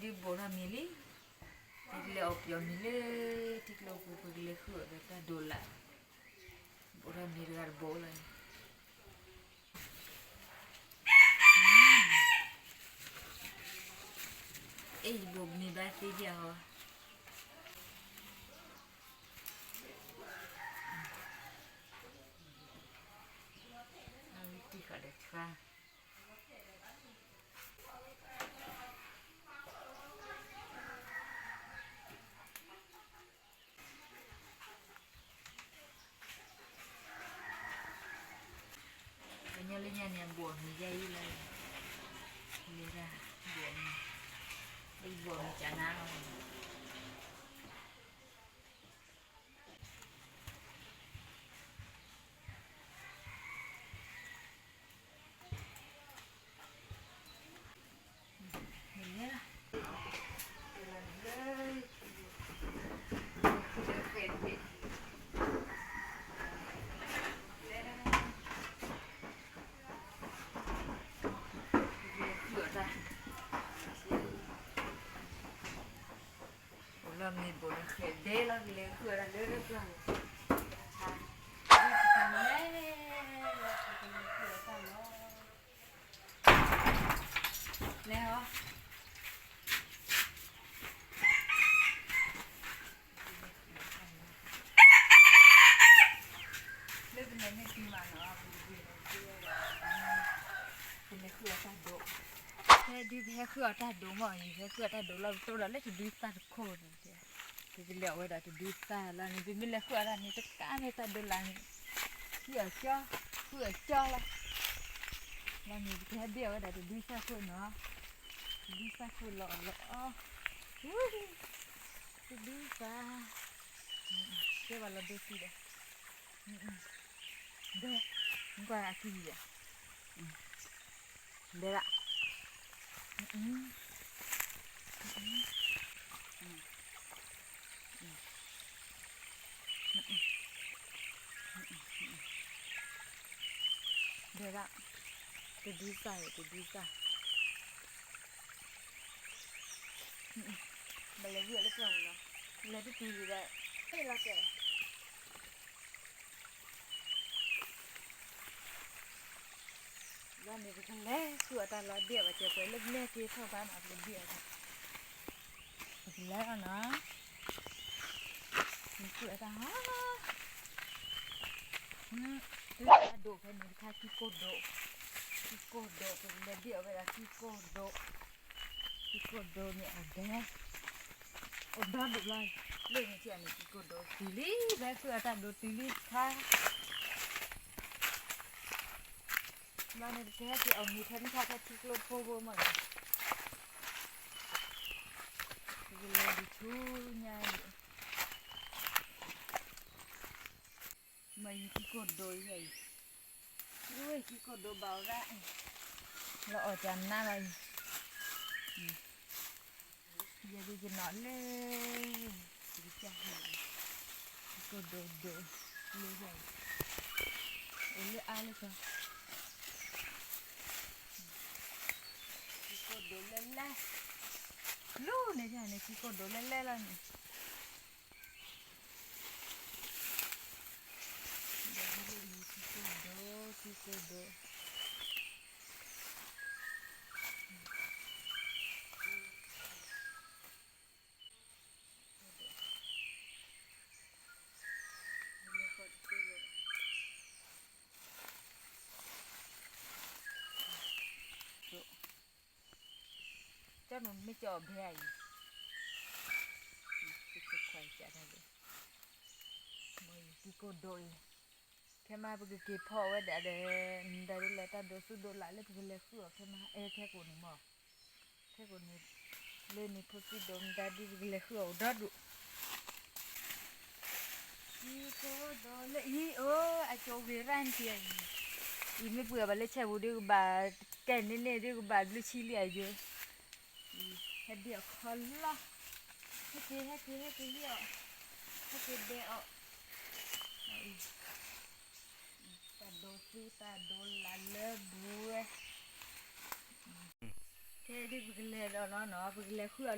ဒုးဘိးထီၣ်မ့ၤလံ, ပကလဲၤအီၣ်ပယီၤမ့ၤလၢ ထံကျိပူၤ ပကလဲၤဃုအီၣ်ဒီးတၢ်ဒိးလး, ဘိးထီၣ်မ့ၤတဂၤတဘိးလီၤန့ၣ်, အ့ၣ် ယဘိးမ့ၤဘၣ်သ့ဒံးအီၤ, အဝဲတံၢ်ဃာ်ဒီးဆှါ ကညီလၢညါန့ၣ် အဘိးအမံၤယါအံၤလီၤ, လဲၤဒၣ်ဘိးအမံၤ, လၢယဘိးအမံၤကနါလီၤ. အိၣ်လၢမ့ၢ်ဘိးလၢဃဲၤဒဲလီၤ ကလဲၤဃုအီၣ်တၢ်လၢပျၢ်, လဲၤဟီ, လၢပလဲၤန့ၢ်တံၢ်မးနီၤ, ပလဲၤဃုအီၣ်တၢ်ဒိး, ဖဲဒုးပဟဲဃုအီၣ်တၢ်ဒိးမ့ၢ်အံၤ ပဟဲဃုအီၣ်တၢ်ဒိးလီၤ ပတိၢ်ဒီးလၢတဒုသၣ်တခိၣ်န့ၣ်, ပကလဲၤအီၣ်ဝဲဒၣ်တဒုသၣ်လီၤန့ၣ် ပမ့ၢ်လဲၤဃုအီၣ်တၢ်န့ၣ် တကးမ့ၢ်တၢ်ဒိးလးန့ၣ်, ဃုအီၣ်ကၠီ, ဃုအီၣ်ကၠီလီၤ, လီၤန့ၣ် ပကဟဲဘ့ၣ်အီၣ်ဝဲဒၣ်တဒုသၣ်ခိၣ်နီၤ, တဒုသၣ်ခိၣ်လီၤအီၣ်လီၤအီ, တဒုသၣ်, ကဲဘၣ်လီၤဒိသံဒီး ဒီး, နကွၢ်အကံၢ်ယဲ, ဒီးဒၣ်, ဒီးဒၣ်, တဒုသၣ်ယဲ တဒုသၣ်, ဘၣ်လဲၤဝံၤအီၤလၢပျၢၤပူၤနီၤ, လဲၤတတုၤဒံးဒီး, ဟ့ၣ်လီၤကဲ လီၤန့ၣ် ပကလဲၤဃုအီၣ်တၢ်လီၤဘ့ၣ်အီၣ်ဘၣ်စၢၤပှဲၤလၢနဲက့ၤထီၣ်ဘၣ်နီၤ ပကဘ့ၣ်အီၣ်, ပကလဲၤလီၤနီၤ, ပဃုအီၣ်တၢ်ဟီ, တၢ်ဒိးဖဲန့ၣ်တခါ ထံကိၢ်ဒိး, ထံကိၢ်ဒိး ပကလဲၤဘ့ၣ်အီၣ်ဝဲဒၣ်ထံကိၢ်ဒိး, ထံကိၢ်ဒိးန့ၣ်အဒဲ အိၣ်ဒီဒူၣ်လီၤ, လၢန့ၣ်ထံၣ်န့ၣ် ထံကိၢ်ဒိးတုၤလံ, ဖဲဃုအီၣ်တၢ်ဒိးတုၤလံခါ, လီၤန့ၣ် ပကဟဲက့ၤအီၣ်မ့ၤဖဲမုၢ်ထါဖဲထံကျိဖိဖိမ့ၢ်နီၤ, ပကလဲၤဒံးဆူညါဒံး, မ့ၢ်ယထံကိၢ်ဒိးယဲအံၤ, အံၤထံကိၢ်ဒိးဘၣ်အီၤဒၣ်, လီၤအီၣ်တၢ်နါလီၤအံၤ, ယဲဒၣ်ယနီၣ်လၢ, ယကစၢ်ဟဲ, ထံကိၢ်ဒိးဒိး, လၢယဲအံၤ, အိၣ်လၢအါလၢကီ, ထံကိၢ်ဒိးလဲၣ်လဲၣ်, လူၤန့ၣ်ယဲန့ၣ် ထံကိၢ်ဒိးလဲၣ်လဲၣ်လီၤန့ၣ် ဒီးဟဲလၢအံၤ ထံကိၢ်ဒိး, ထံကိၢ်ဒိး, ကၠီမ့ၢ်ကၠီအဘဲအံၤ, ခွါကၢ်တၢ်လၢ, မ့ၢ်ယထံကိၢ်ဒိးအံၤ, ခဲမးပကက့ၤဖီအီၣ်ဝဲဒၣ်ဒီး, မတၤဒ်လဲၣ် တၢ်ဒိးသူဒိးလးလၢပကလဲၤဃုအီၣ်ခဲမး အဲ ခဲကိာ်န့ၣ်မ့ၢ်, ခဲကိာ်န့ၣ်, လၢန့ၣ်ဖိသံဒိးမတၤဒ်ပကလဲၤဃုအီၣ်အိၣ်ဒီဒူၣ် ထံကိၢ်ဒိးလၢအံၤ အိၣ် အကၠိဂ့ၤရၣ်နက့ၤအံၤ, အံၤမ့ၢ်ပှ့ၤအီၤဘၣ်လၢဆဲးပူၤဒ်ကဘၣ်, ကဲန့ၣ်န့ၣ်ဒ်ကဘၣ်ဘျုးဆံလံအယိာ်, ဟဲဒ်အီၣ်ခီလီၢ်, ဟဲက့ၤ ဟဲက့ၤ ဟဲက့ၤဟံးအီၣ်, ဟဲက့ၤဘဲအီၣ်, တၢ်ဒိးသူတၢ်ဒိးလးလၢဘူးဝဲ အံၤ ခဲဒုးပကလဲၤဒီးလီၤနီၤ, ပကလဲၤဃုအီၤလၢ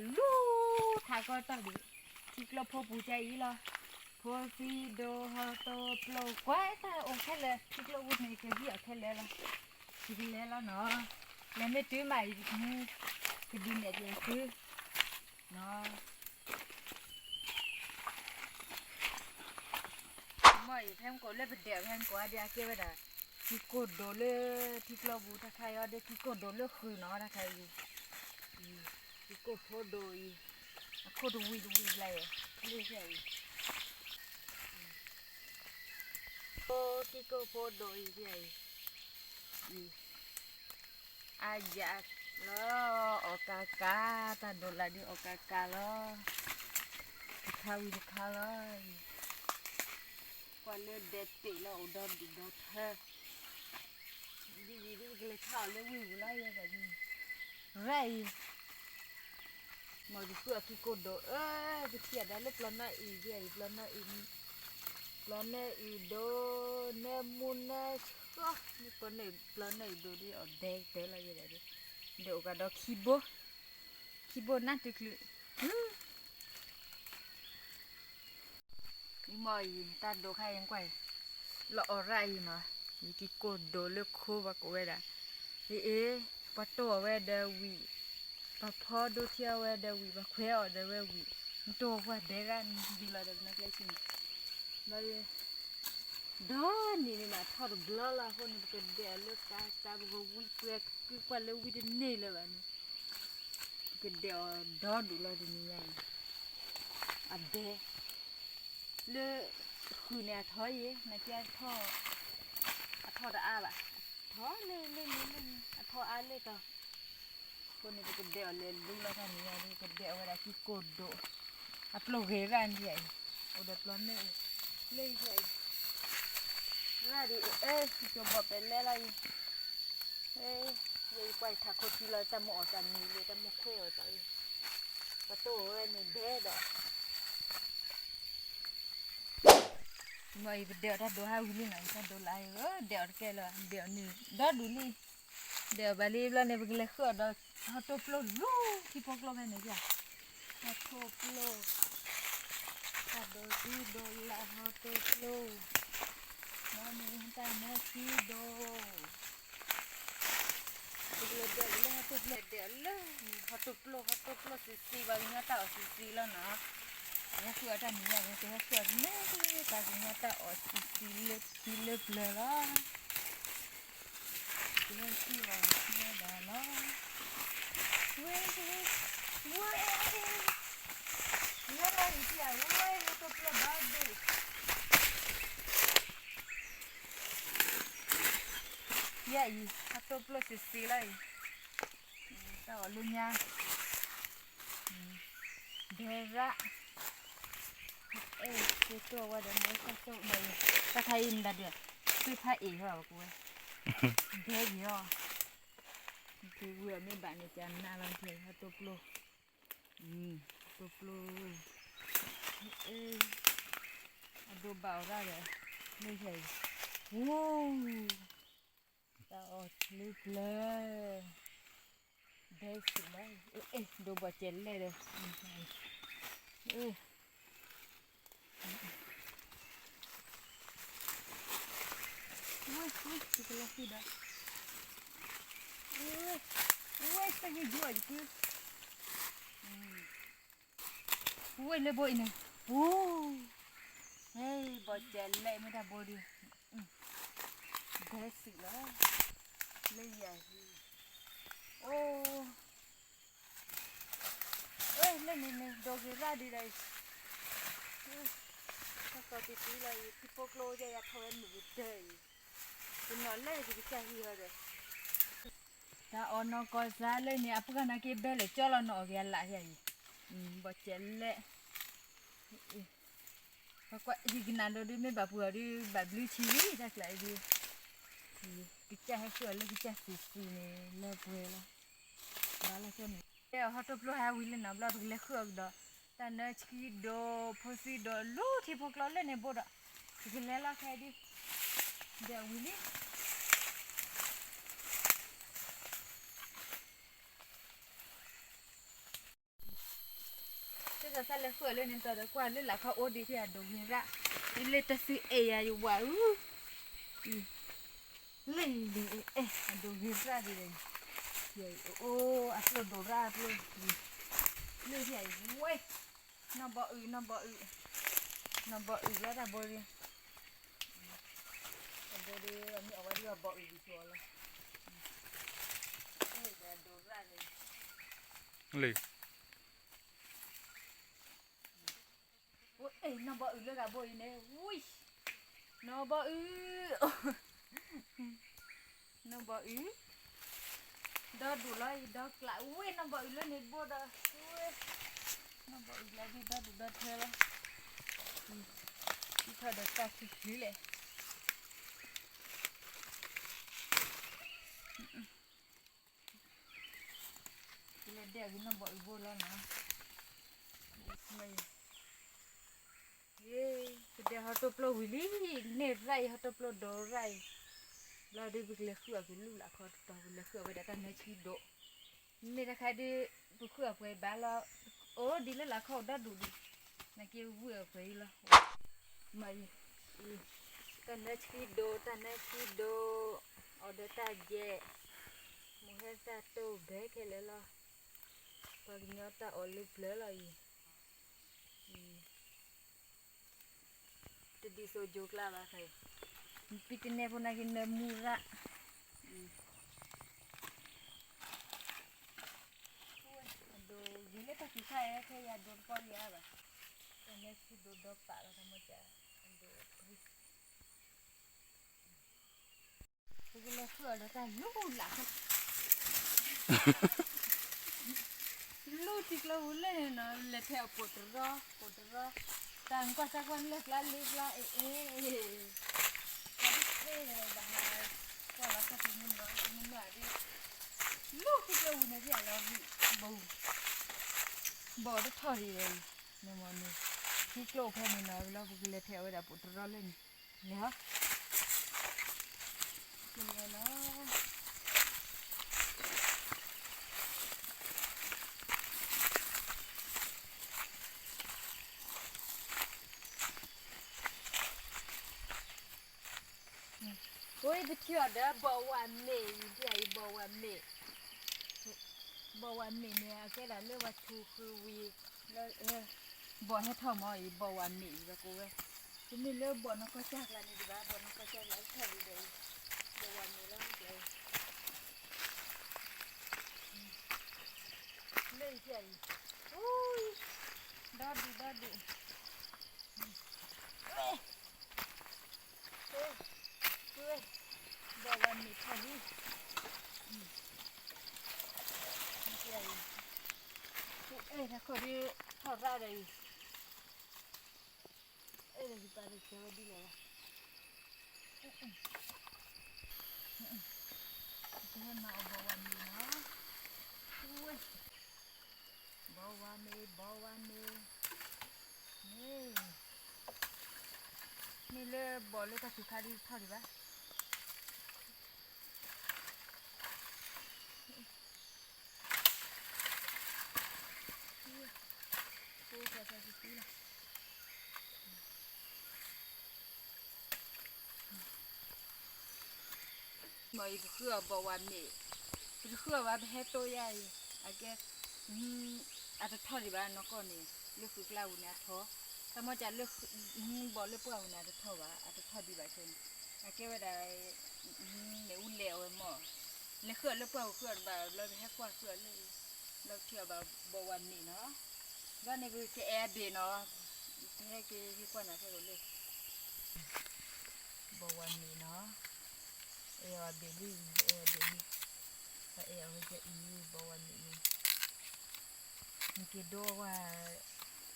ထးကီၢ်တၢ်ဒုး, ထံကျိဖိပူၤကၢ်အံၤလီၤ, ဖိသံဒိ ဟီတိၢ်ပျိၢ် ကွၢ်တၢ်အိၣ်ခဲလၢာ်, ထံကျိပူၤန့ၣ် ကဟံးအီၤခဲလၢာ်လီၤ, ပကလဲၤလီၤနီၤ, လဲၤမ့ၢ်တုၤမးအံၤ ကဒုးနဲၣ်ပျဲသုနီၤ. မ့ၢ်အံၤ ဖဲမကိးလၢပဒဲး ဖဲမကိးအါဒံးအကဲဝဲဒၣ် ထံကိၢ်ဒိၣ်လၢထံကျိပူၤ တၢ်ခါအံၤဒီး ထံကိၢ်ဒိၣ်လၢဃုာ်နီၤ တၢ်ခါအံၤ, ထံကိၢ်ဖိဒိၣ်အံၤ, အခိၣ်တဝံၤတဝံၤဘျဲၣ်, လၢဖဲအံၤ, ထံကိၢ်ဖိဒိၣ်အံၤဖဲအံၤ အါယၤလီၤ, အီၣ်ကးကး, တၢ်ဒိးလၢဒ်အီၣ်ကးကးလီၤ, တခါဝံၤတခါလီၤ, ကွၢ်လၢဒဲးတ့ၢ်လၢအိၣ်ဒီဒူၣ်ဒီထၢ, ဒ်ယံၤဒ်ကလဲၤခါအီၤလၢဝ့ၢ်ပူၤလီၤ, ယဲဒၣ်ဒ် ရၣ်အံၤ မ်ကဃုအီၤထံကိၢ်ဒိၣ်, အၢ ကထံၣ်အဒၣ်လၢပျီနၢအံၤဒ်အံၤ, ပျီနၢအံၤ, ပျီနၢအံၤဒိၣ်, နၢမူနၢဆှီ, ပျီနၢအံၤဒိၣ်ဒ်အီၤဒဲးတဲလီၤယဲဒၣ်ဒ်, ဒီးအိၣ်ကဒီးခံဘိ, ခံဘိနၢ်တချုး, အံၤမ့ၢ်အံၤ တၢ်ဒိးခါအံၤကွၢ်အံၤ, လီၤအီၣ်ရၣ်အံၤနီၤ, ယက့ၤကိၢ်ဒိၣ်လၢခိပှၤကိးဝဲဒၣ်, အ့ၣ်အ့ၣ်, ပှၤတိၢ်အီၣ်ဝဲဒီးဝံၤ, ပှၤဖီဒိၣ်ထံအီၣ်ဝဲဒီးဝံၤ, ပှၤခွဲးအီၣ်ဒီးဝဲဝံၤ, နတိၢ်ပှၤဒဲးဂၤနဒ်လီၤဒီးပနကျဲဆံန့ၣ်, ဘျီ ဒီနံၤန့ၣ်မးထီၣ်တဘျီလီၤအဃိန့ၣ် ပကဒဲးအီၤလၢကါကါ ပကဝံပှဲၤကုကွၢ်လၢဝံတန့ၢ်လၢၤဘၣ်န့ၣ်, ပကဒဲးအီၤဒီဒူၣ်လီၤတနံၤညါအံၤ, အဒဲး, လၢဃုာ်န့ၣ်အထီယဲ, နကဲအထီၣ်, အထီၣ်တအါဘၣ်, ထီၣ်လၢလၢန့ၣ်လၢန့ၣ် အထီၣ်အါလၢတီၤ အဃိန့ၣ် ပကဒဲးအီၤလဲၤလူလီၤတၢ်နံၤညါဒ် ပကဒဲးအီၤဝဲဒၣ်က့ၤကိၢ်ဒိၣ်, အပျိၢ်ဂ့ၤရၣ်နံၤအံၤ, အိၣ်ဒီးပျီနၢအံၤ, လၢယံၤအံၤ, ရၣ်ဒ်အံၤ ကၠိဘီၣ်ပဲၤလဲလီၤအံၤ, ယံၤကွၢ်ယထးခိၣ်ထံလီၤ တၢ်မိၣ်အီၣ်တၢ်မံၤလံ တၢ်မိၣ်ခွဲးအီၣ်တၢ်အံၤ, ပတိၢ်ဝဲန့ၣ်ဒဲးဒီး မ့ၢ်အံၤပဒဲးအီၤတၢ်ဒိးဟးဝံၤလံနီၤ, တၢ်ဒိးလၢအံၤ ဒဲးအီၤတကဲလၢၤဘၣ်, ဒဲးအီၤန့ၣ် ဒီဒူၣ်လံ, ဒဲးအီၤဘၣ်လံဘျီန့ၣ် ပကလဲၤဃုအီၤဒီး ဟီၣ်တိၢ်ပျိၢ်လူၤထံဖိကျိဖဲန့ၣ်, ဟီၣ်တိၢ်ပျိၢ်, တၢ်ဒိးသံဒိးလၢဟီၣ်တိၢ်ပျိၢ်, မ့ၢ်တၢ်မ့ၢ်သံဒိး ပကလဲၤဒဲးအီၤလၢဟီၣ်တိၢ်ပျိၢ် ဒဲးအီၤလၢန့ၣ် ဟီၣ်တိၢ်ပျိၢ် ဟီၣ်တိၢ်ပျိၢ်စံးစံး ပှၤကညီတၢ်အီၣ်စံးစံးလီၤနီၤ, ပဟဲဃုအီၤတၢ်နံၤညါ ပဟဲဃုအီၤလၢ ပှၤကညီတၢ်အီၣ်စံးစံးလၢထံလၢပျၢၤလီၤ, ပဟဲဃုအီၤလၢဒၣ်လီၤ, ဝဲ ဝဲ ဝဲ လၢလီၤအံၤ ဝဲ ဟီၣ်တိၢ်ပျိၢ်ဘၣ်ဒိၣ် ယဲအံၤ ဟီၣ်တိၢ်ပျိၢ်စံးစံးလီၤအံၤ, တၢ်အီၣ်လၢညါ, ဒဲးရၣ်, အဲၣ် ကတိၢ်ဝဲဒီး မ့ၢ်တၢ်တိၢ်ဘၣ်အံၤ, တၢ်ခါအံၤမတၤဒုး, သ့ၣ်ဖးအံၤဟီၣ်ဘၣ်ကဝဲ, ဒဲးယီၤ, ကဝံၤအီၤမ့ၢ်ဘၣ်န့ၣ် ကနၣ်လီၤထံ ဟီၣ်တိၢ်ပျိၢ် တိၢ်ပျိၢ်, အဒိးဘၣ်အီၤဒၣ်ဒီး, မ့ၢ်ယဲအံၤ, ဝူ, တၢ်အီၣ်လၢပျၢၤ, ဒဲစံးလီၤ, ဒိးဘီၣ်ကဲးလဲၣ်ဒီး, ဝဲ ဝဲ ယကလဲၤဃုဒီး, ဝဲ ဝဲ တၢ်ဂ့ၢ်ယိအီၤယကု, ဝဲလၢဘိအံၤန့ၣ်, ဝူ, ဟဲ ဘီၣ်ကဲးလဲၣ် မ့ၢ်တၢ်ဘိဒုး, ဒဲစံးလီၤ, လၢယၤဟံၣ်, အိၣ် အၢ လၢန့ၣ်န့ၣ် ဒိးဂ့ၤရၣ်ဒံးဒီးအံၤ, တၢ်ကီတံတံလီၤအံၤ ထံဖိကျိယဲယၤထီၣ်ဝဲမုာ်ကတၢၢ်အံၤ, တနီၤလၢယကစၢ်ဟံၣ်ဟီဒီး, တၢ်အီၣ်နီၢ်ကီၢ်စါလၢန့ၣ် အပှၢ်နာ်က့ဘဲလဲၣ်ကၠီလီၤနီၣ်အီၣ်က့ၤအလၣ်ယၤအံၤ, ဘီၣ်ကဲးလဲၣ် ကွၢ် ယကနၣ်ဒိးဒုး မ့ၢ်ဘၣ်ပှၤအီၤဒုး ဘၣ်ဘျုးဆံးဝံၤ တၢ်ကျးအံၤဒုး, ကစၢ်ဟဲဃုအီၤလၢကစၢ်စံးစံးန့ၣ် လၢပှဲၤလီၤ, ဘၣ်လီၤကၠီန့ၣ် ကဲအီၤဟီၣ်တိၢ်ပျိၢ်ဟဲဝံၤလံနီၤ ဘျီပကလဲၤဃုအီၤကဒီး, တၢ်နၢဆှံဒိၣ် ဖိသံဒိၣ် လူၤထံဖိကျိလၢန့ၣ်ဘိဒီး, ပကလဲၤလီၤခဲအံၤဒုး, ဒီးဝံၤလံ. သးလဲၤဃုအီၤလၢန့ၣ် တၢ်ဒီးကွၢ်လၢလၢ်ခီအိၣ်ဒံးဖဲအဒိးဂ့ၤရၣ်, လၢတၢ်သုအဲၣ်ယၤယဝၤအူ, လၢလံၤအဲၣ် အဒိးဂ့ၤရၣ်ဒ်လဲၣ်, အိၣ်အပျိၢ်ဒိးရၣ်အပျိၢ်, လၢဖဲအံၤဝဲ, နီၢ်ဘီအုး နီၢ်ဘီအုး, နီၢ်ဘီအုးလီၤတၢ်ဘိရံ, အဘိဒီး အမ့ၢ်အဝဲဒ်အဘီအုးဒ်သိးလီၤ, လၢ အိၣ်နီၢ်ဘီအုးလၢဂၤဘိအံၤန့ၣ်, ဝံ, နီၢ်ဘီအုး, နီၢ်ဘီအုး, ဒီဒူၣ်လီၤအံၤ ဒီကျးဝဲ နီၢ်ဘီအုးလၢန့ၣ်ဘိဒီး, ဝဲ, နီၢ်ဘီအုးလၢဒ်ဒီဒူၣ်ဒီထၢလီၤ, ထံထီၣ်ဒီးတၢ်ဆံဆံလဲၣ် ကလဲၤဒဲးအဂ့ၤနီၢ်ဘီအုးဘိလီၤနီၤ, မ့ၢ်, ကဒဲးဟီၣ်တိၢ်ပျိဝံၤလံ, န့ၢ်ရၣ်အံၤ ဟီၣ်တိၢ်ပျိဒိးရၣ်အံၤ, ဘျီဒုးပကလဲၤဃုအီၤကလုၢ်လၢ်ခီတတီၤ ပလဲၤဃုအီၤဝဲဒၣ်တၢ်နၢဆံဒိး, မ့ၢ်တခါဒုး, ပဃုအီၤပှဲၤဘၣ်လီၤ, အိၣ်ဒ်လၢလၢ်ခီအိၣ်ဒီဒူၣ်ဒံး, နာ်က့ဝံအီၤပှဲၤအံၤလီၤ, မ့ၢ်, တၢ်နၢဆံဒိး တၢ်နၢဆံဒိး, အီၣ်ဒီးတၢ်ယဲၢ်, မိၢ်ဟဲတၢ်တိၢ်ဘဲခဲလၢာ်လီၤ, ပှၤကညီတၢ်အီၣ်လၢပျၢၤလီၤအံၤ, တဒ်သိးယိၤကျါဘၣ်ခဲအံၤ, ပံတနဲဖိနာ်က့နၢမူရၣ်, အဒိးဂ့ၤလၢတၢ်စူၤခါအံၤ ခဲအံၤအဒိးတပီၢ်ယၤဘၣ်, တၢ်နၢဆံဒိးဒီးပာ်လီၤတၢ်မီၢ်ကၢ်, အဒိး ပကလဲၤဃုအီၤဒီးတၢ်လူလၢ်, လူထံကျိပူၤလၢန့ၣ်နီၤ, လဲၤထဲအပိာ်တရီ ပိာ်တရီ, တၢ်ကွၢ်စၢ်ကွၢ်လၢကျါလၢကျါ အ့ၣ်အ့ၣ်, တၢ်တသ့န့ၣ်ဘၣ်, ကွၢ်လီၤတၢ်တမုၢ်နီၤ တမုၢ်နီၤဒ်, လူထံကျိပူၤန့ၣ် ဖဲအလီၤဘၣ်, ဘီတထီၣ်ဒံးဝဲအံၤ, န့ၣ်မ့ၢ်န့ၣ်, ထံကျိဖဲန့ၣ်နီၤ လီၤပကလဲၤထဲအဝဲဒၣ်ပိာ်တရီလၢန့ၣ်, လဲၤဟီ, ကလဲၤလီၤ. ဝဲပထံၣ်အီၤဒီး ဘီဝါမ့ၣ်အံၤ ဒ်အံၤ ဘီဝါမ့ၣ်, ဘီဝါမ့ၣ်န့ၣ် အကဲဒၣ်လၢပှၤထူဃုဝံၤ လၢ ဘီဟဲထီၣ်မ့ၢ်အံၤ ဘီဝါမ့ၣ်အံၤ ပကိးဝဲ, တမ့ၢ်လၢဘီနီၢ်ကီၢ်စၢ်ကျါန့ၣ်ဒံးဘၣ် ဘီနီၢ်ကီၢ်စၢ်ကျါထီၣ်ဒံးဒီးအံၤ, ဘီဝါမ့ၣ်လီၤ လၢအံၤ, အံၤ, ဒီဒူၣ်ဒီဒူၣ်, ဝဲ, ဝဲ, ဘီဝါမ့ၣ်ထီၣ်လံ, အံၤ, အဲၣ်တၢ်ခိၣ်ဒ်ထီၣ်ရၣ်ဒီးအံၤ, အဲၣ်တၢ်ကပၤတကဲဝဲဒ်လဲၣ်, ပကဟဲမၤအီၤဘီဝါမ့ၣ်နီၤ, ဝဲ, ဘီဝါမ့ၣ် ဘီဝါမ့ၣ်, မ့ၢ်, မ့ၢ်လၢဘီလၢတၢ်စူၤခါဒ်ထီၣ်ဒံးဘၣ်. မ့ၢ်ယကဃုအီၤဘီဝါမ့ၣ်, ပတဃုအီၤဘၣ် ပဟဲတိယါအံၤ, အကဲ, အတထီၣ်ဒံးဘၣ်နီၢ်ကီၢ်န့ၣ်, လၢဃုာ်ကျါပူၤန့ၣ်အထီၣ်, တၢ်မီၢ်ကၢ်လၢ, ဘီလၢပှၢ်ပူၤန့ၣ်အတထီၣ်ဘၣ်, အတထီၣ်ဒံးဘၣ်ခဲန့ၣ်, အကဲဝဲဒၣ်, လဲၤအူလဲၤအဝဲမ့ၢ်, လဲၤဃုအီၤလၢပှၢ်ပူၤဃုအီၤတဘၣ်, ဘျီပဟဲကွၢ်ဃုအီၤလၢ, ဘျီပထံၣ်အီၤဘၣ်ဘီဝါမ့ၣ်နီၤ, ဘျီန့ၣ်ပကအဲၣ်အဘ့ၣ်နီၤ, ပဟဲက့ၤဟ့ၣ်ကွၢ်နၤဖဲအံၤလၢ ဘီဝါမ့ၣ်နီၤ, အဲၣ်အီၤအဘ့ၣ်လံ, အဲၣ်အီၤဘ့ၣ်လံ, ပအဲၣ်အီၤဝဲကအံၤ ဘီဝါမ့ၣ်န့ၣ်, နက့ၤဒိဝဲ,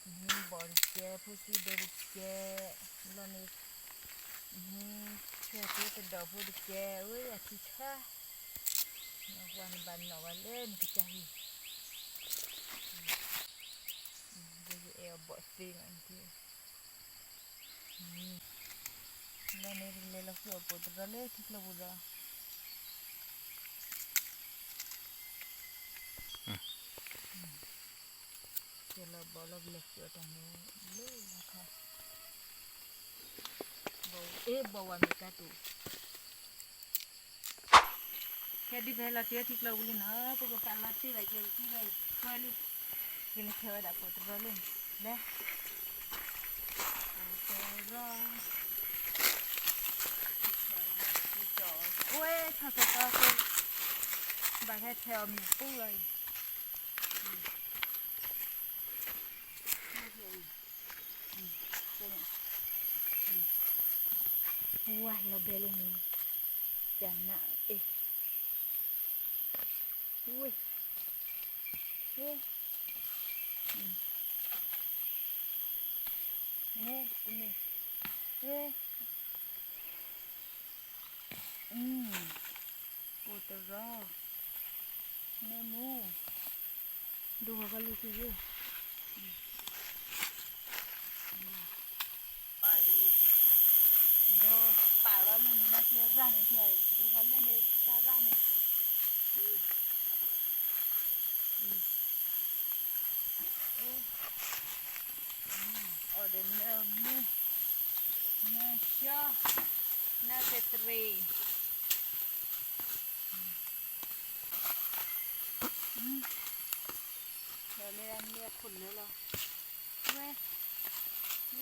ဘီတကဲ ဖိသံဒိတကဲ, ဘျီန့ၣ်, ဆဲးဖိတဒီးဖိတကဲ, အၢ အထံဆါ, နကွၢ်နဘၣ်နီၣ်ဝဲလၢနကစၢ်ဟံၣ်, ယအဲၣ်အီၤဘီသ့နီၤ, ဘျီန့ၣ် ပကလဲၤလီၤဃုအီၤပိာ်တရီလၢထံကျိပူၤဒီး, လီၤဘီလီၤကလဲၤဃုအီၣ်တၢ်န့ၣ် လၢလီၤခီ, အ့ ဘီဝါမ့ၢ်ကါတူၣ်, ခဲဒုးဖဲလီၤတ့ထံကျိပူၤလံနီၤ ပကပာ်လီၤတ့ဘၣ်ယဲၢ်ကံဘၣ်အံၤ ကွဲလံ, ကလဲၤခဲဝဲဒၣ်ပိာ်တရီလံ, လဲၤ, ပိာ်တရီ, အဝဲဆီၣ်သီသီဖိ, ဘၣ်ဖဲထဲအီၤမ့ၣ်ပူၤလီၤအံၤ ဝါလီၤဘဲလၢန့ၣ်, ကနၣ်အ့ၣ်, ဝ့ၢ်, ဝ့ၢ်, န့ၣ်, ဝ့ၢ်, ပိာ်တရီ, မ့ၢ်မူ, ဒိၣ်ဃီကီလံခံယ့ၢ်, ဒီးပာ်လီၤလၢန့ၣ် နၢ်က့ရၣ်န့ၣ် ဒိၣ်ဃီလၢန့ၣ် တၢ်ရၣ်န့ၣ်, အီၣ်ဒီးနၢမူ, နၢဆှီ, နၢကတြ့ၣ် လၢန့ၣ်အခိၣ်လၢလီၤ, ဝဲ, ဝဲ, ဒီ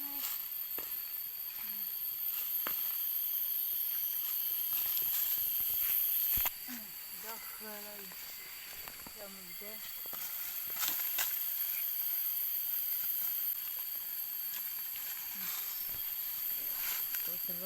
ဃၢလီၤအံၤ, မုၢ်တဲ ပိာ်တရီ, ဒီဒူၣ်လီၤ,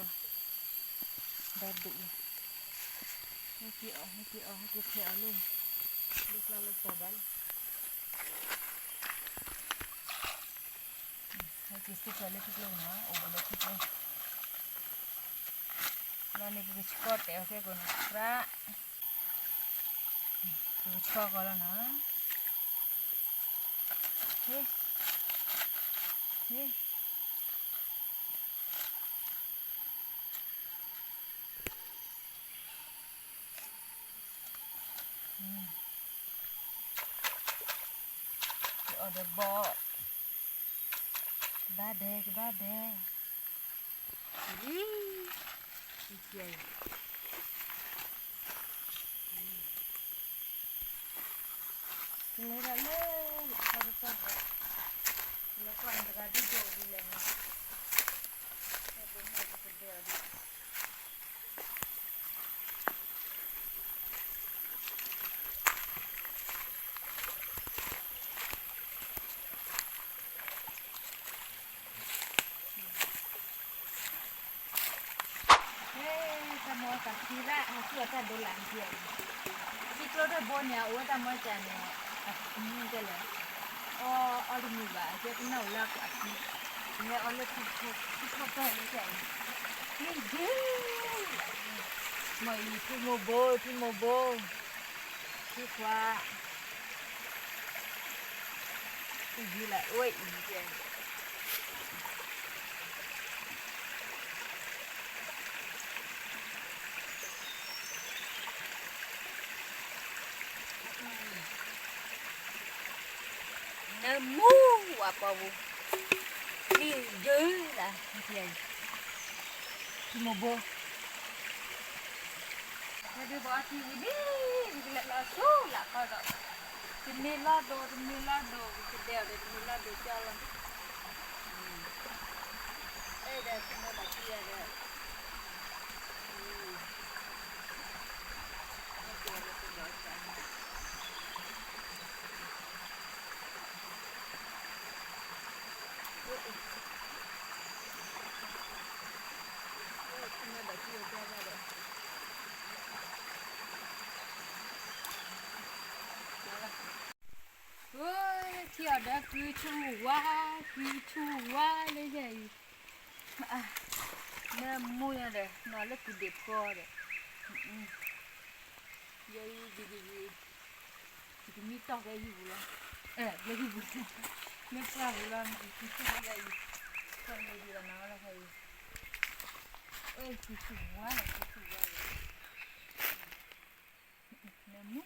ဟဲက့ၤအီၣ် ဟဲက့ၤအီၣ် ဟဲက့ၤဖဲးအီၤလၢ, လၢကျါလၢစီၤဘၣ်လၢ ဟဲက့ၤစ့ၢ်ကီးလၢထံကျိနီၤ အိၣ်ဝဲလၢထံကျိ, လီၤန့ၣ် ပကဆှီတဲာ်အီၤခဲကိာ်န့ၣ် ရၣ်, ပကဆှီဃီလီၤနီၤ, ဟ့, ဟ့ ကအိၣ်ဒီးဘီ, ကဘၣ်ဒဲး ကဘၣ်ဒဲး, အံၤ, ကလဲၤဒၣ်လၢ တၢ်တၢ်, လဲၤကွၢ်န့ၣ်တဂၤဒ်ဒိၣ်ဒ်လဲၣ်နီၤ, တၢ်ဒိၣ်န့ၣ်ပကဒဲးအီၤဒ် တၢ်မ့ၢ်တၢ်ခံရၣ် ဟဲက့ၤအတၢ်ဒိလၢ်နထံၣ်အံၤ, ထံကျိတၢ်ဘိန့ၣ် အအိၣ်ဝဲတၢ်မ့ၢ်တၢ်န့ၣ်, အမံၤတဲလဲၣ်, အီၣ်အီတမုာ်ဘၣ် အကဲကနၣ်အိၣ်လၢအပှၤခံ, လဲၤအီၣ်လၢထံခိၣ်တၢ်လၢကဲအံၤ, မ့ၢ်ဒ်, မ့ၢ်အံၤ ထံမိၢ်ဘိ ထံမိၢ်ဘိ, ထံခွါ အံၤလၢအိၣ်အံၤကဲ, နၢမူဝဲပှၤဝူ, လံယုလၢ, ထံမိၢ်ဘိ ဟဲဒုးဘီထံဝံၤလံ, ဝံၤကလဲၤလီၤဆူလာ်ခီဒီး, တမ့ၢ်လီၢ်ဒိ တမ့ၢ်လီၢ်ဒိ ကဒဲးအီၤဒီး တမ့ၢ်လီၢ်ဒိကၠီလီၤ, အဲၣ်ဒိးတမ့ၢ်ဘၣ်ထံယၤဒီး, ထံအီၤဒီးကုဆူၣ်ဝါ, ကုဆူၣ်ဝါလၢယဲအံၤ, မ့ၢ်မိၢ်ယၤဒီး နီၤလၢကုဒ့ၣ်ဖီဒီး, ယဲအံၤဒ်ဒ်ဒ်, ယကမံတီၢ်ဖဲယံၤပူၤလီၤ, လၢယံၤပူၤ, မ့ၢ်ပှၢ်ပူၤလီၤ မ့ၢ်ကုဆူၣ်ဝါယဲအံၤ, ဖဲန့ၣ်ဒ်လီၤနီၤလီၤဖဲအံၤ, အ့ၣ် ကုဆူၣ်ဝါလီၤ ကုဆူၣ်ဝါလီၤ, မ့ၢ်မူ,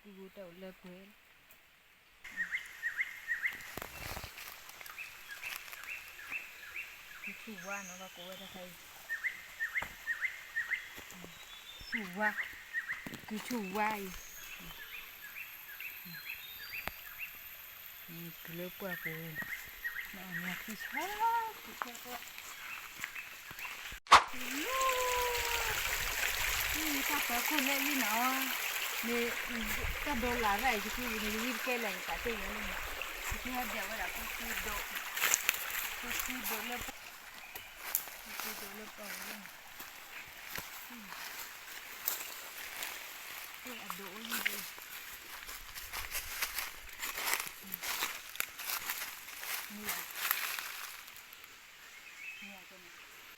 ကုဂုၤတၢ်အိၣ်လၢပှဲၤလီၤ, ဆူၣ်ဝါနီၤ ဘၣ်ကိးဝဲတၢ်ခါအံၤ, ဆူၣ်ဝါ, ကုဆူၣ်ဝါအံၤ, ကုလၢပှၢ်ပူၤ, နအီၣ်မ့ၤသံဆါ, သံဆါပှၢ်, မ့ၢ်တၢ်ပၢခိၣ်လၢအံၤနီၤ, မ့ၢ်တၢ်ဒိးလၢ်တၢ်အံၤ ယကမ့ၢ်ယဝံတကဲလၢာ် ယသးတ့ၢ်ယဲလၢန့ၣ်, ယကဟဲဒၣ်ဝဲဒၣ်ဖိသံဒိး, ဖိသံဒိးလၢ ဖိသံဒိးလၢပှၢ်ပူၤလၢန့ၣ်, အဒိးအိၣ်လံဒၣ်, မ့ၢ်ဧါ, မ့ၢ်ဧါ,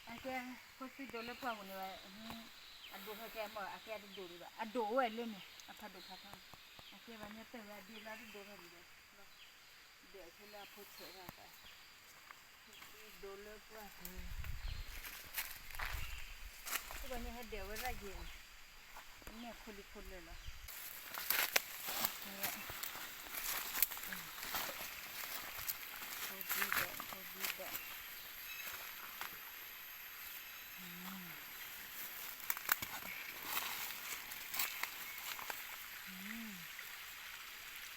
အကဲ ဖိသံဒိးလၢပှၢ်ပူၤန့ၣ်, အဒိးထီၣ်ကဲမ့ၢ် အကဲအတဒိးဒံးဘၣ်, အဒိးအိၣ်ဝဲလၢန့ၣ် အဖးဒိၣ်ဖးထီ, အကဲဘၣ်ညါတၢ်ဝဲအဒ့ဘၣ်တဒိးထီၣ်ဒံးဘၣ်, ဒဲးအဆိလၢအဖိဆဲးထီၣ်သး, ဖိသံဒိးလၢပှၢ်ပူၤ, တဘၣ်ညါဟဲဒဲးဝဲဒၣ်ယဲၢ်န့ၣ်, မ့ၢ်ခိၣ်လံၤခိၣ်လၢာ်လီၤ, ဖိသံဒိး ဖိသံဒိး စဲလီၤ,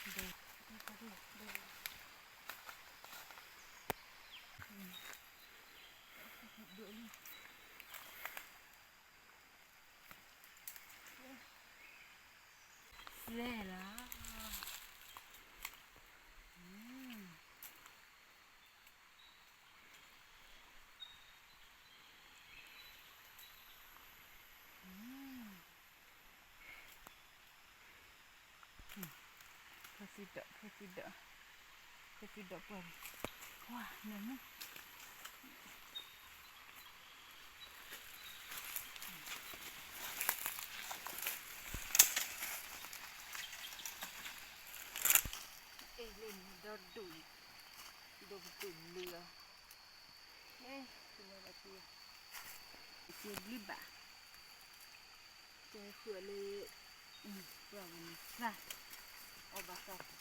ဖိသံဒိး ဖိသံဒိး ဖိသံဒိးပှၢ်န့ၣ်, ဝါ နမ့ၢ် အဲၣ်လၢန့ၣ်ဒီဒူၣ်, ဒိၣ်ကတူၢ်လုာ်အီၤ, အဲၣ်, တဝဲဒၣ်တံၢ်, စ့ဘျုးဘၣ်, တဲဃုာ်လၢ, ပှၢ်ဝဲန့ၣ်သၣ်, အီၣ်ဘၣ်သၣ်သၣ်, အီၣ်ဘၣ်သၣ်အီၤလၢအဂ့ၤဂ့ၤ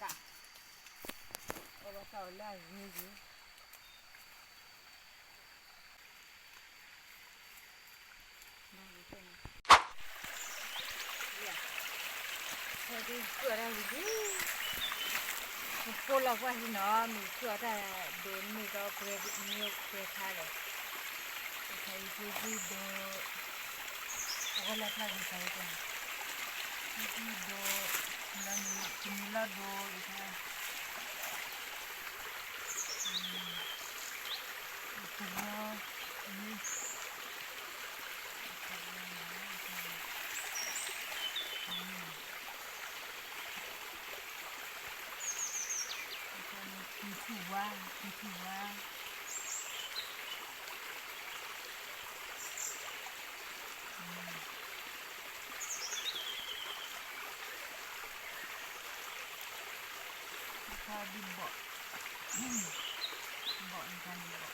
ဖဲဒုးကွၢ်တၢ်ဝံၤလံ, ပကိးလီၤကွၢ်ဟံးနီၤ မ့ၢ်ကွၢ်တၢ်ဒိးန့ၢ်ဒီးပှဲၤမ့ၢ်ပှဲၤခါလဲၣ်, တခါအံၤဖိသံဒိး, အဝဲလၢဖျါဂ့ၤသးဝဲတၢ်, ဖိသံဒိး, ဒီးန့ၣ်တမံၤလီၤဒိးယခါ သဝီ, ကံထူၣ်ဝါ, ကံထူၣ်ဝါ, ခါဒ်ဘီၣ်, ဘီၣ်န့ၣ်ခါန့ၣ်ဘီၣ်,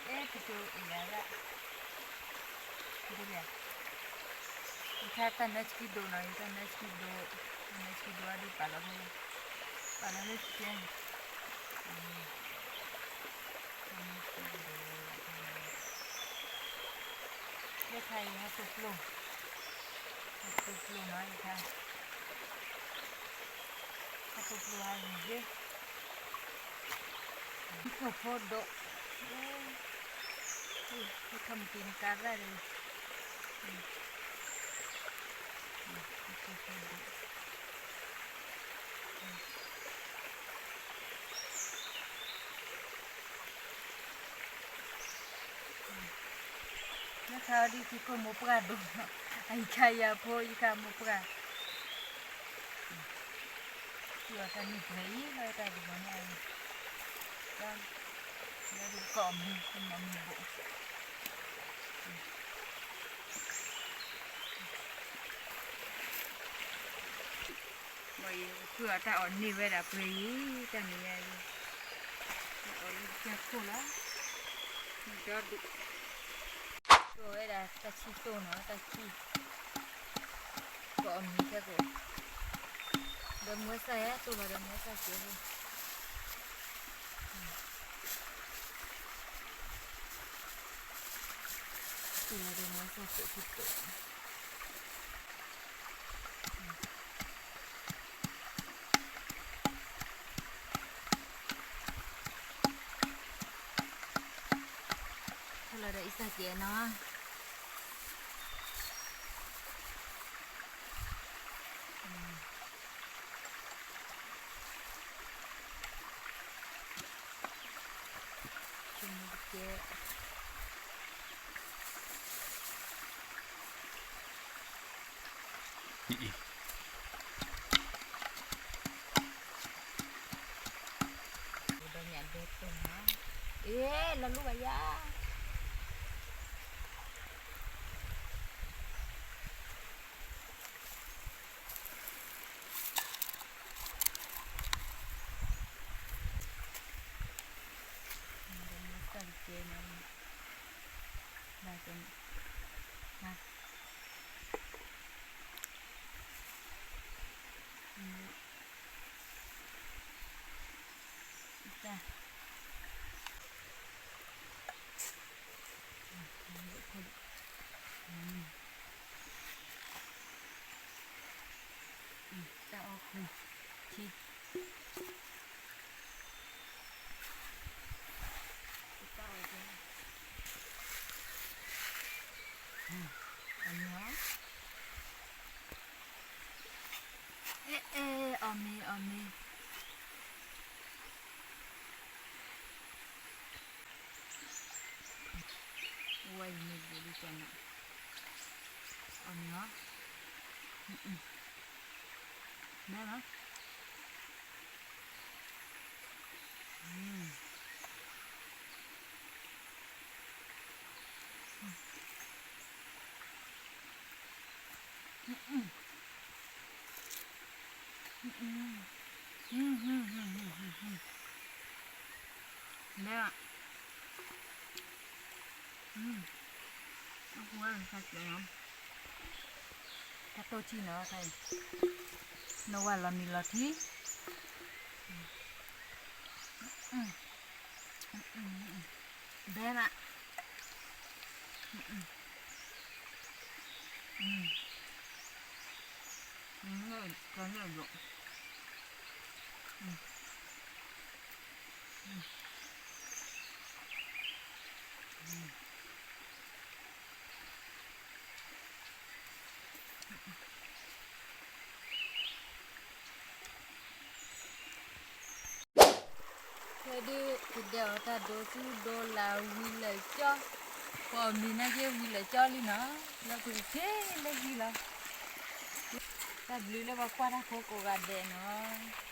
အဲ ကတိၤအံၤလၢဒၣ်, ဒ်လဲၣ်, ယခါတၢ်နၢဆှံဒိၣ်နီၤ ယတၢ်နၢဆှံဒိၣ်, တၢ်နၢဆှံဒိၣ်အဒုးပာ်လီၤဖဲ, ပာ်လီၤလၢစကဲ, တၢ်နၢဆှံဒိၣ်, ယခါအံၤဟဲသိၣ်ဖျိ, ဟဲသိၣ်ဖျိနီၤ ယခါ ဟဲသိၣ်ဖျိဟးဂ့ၤဂ့ၤ, မုၢ်ခိၣ်ဖိဒိၣ်, ဟဲထီၣ်မုၢ်က့ၤနကါရၣ်ဒီး, မုၢ်ခိၣ်ဖိဒိၣ်, လၢခါအံၤဒ်ယကမိၢ်ပှၢ်ဒိၣ်, အယခါယၤဖိ ယခါမိၢ်ပှၢ်, သူၣ်အီၤတၢ်နံၣ်ပှဲၤအံၤ လၢတၢ်ဒ်မီၤန့ၣ်အံၤ, လၢဒ်ကီၢ်မံၤ ကမီၤမံၤဘိး ဘၣ်ယဲ ပသူၣ်အီၤတၢ်အီၣ်န့ၢ်ဝဲဒၣ်ပှဲၤအံၤ တၢ်မံၤယါအံၤ, အီၣ်လၢကစၢၢ်ခိၣ်လီၤ, မ့ၢ်ဒီဒူၣ်, တိၢ်ဝဲဒၣ်တၢ်ဆံတိၢ်နီၤ တၢ်ဆံ, ကအီၣ်မ့ၤခဲကိာ်, ဒီးမုၢ်ဝဲစၢ်ယဲ တိၢ်လီၤဒီးမုၢ်ဝဲစၢ်ကဲးဖိ, တိၢ်လီၤဒီးမုၢ်ဝဲစၢ်ကဲးဖိတိၢ် ဟဲလီၤဒီးအံသၣ်ကဲးနီၤ. ဒီးညၣ်ဒိၣ်တိၢ်နီၤ, အ့ လီၤလူဘၣ်ယၤ. တၢ်အီၣ်ဃုာ်, တၢ်အီၣ်ဃုာ်, အီၣ်မ့ၤ, အဲ အဲ အီၣ်မ့ၤ အီၣ်မ့ၤ. ဝဲအံၤမ့ၢ်ဘျုးဒ်ကနၣ်, အီၣ်မ့ၤလီၤ, ဘဲလီၤ. ဘဲလီၤ. အဃိ တၢ်တိၢ်ထံနီၤ, နဝဲလီၤမံလီၤထံ, ဘဲလီၤ. ဖဲဒုး ကဒဲးအီၤတၢ်ဒိးသူဒိးလၢ်ဝံၤလၢာ်ကၠီ, ပအီၣ်မ့ၤနာ်က့ဝံၤလၢာ်ကၠီလံနီၤ, လၢပက့ၤလၢဟံၣ်လီၤ. တၢ်ဘျုးလၢပှၤကွၢ်တၢ်ဖိကိးဂၤဒဲးနီၤ.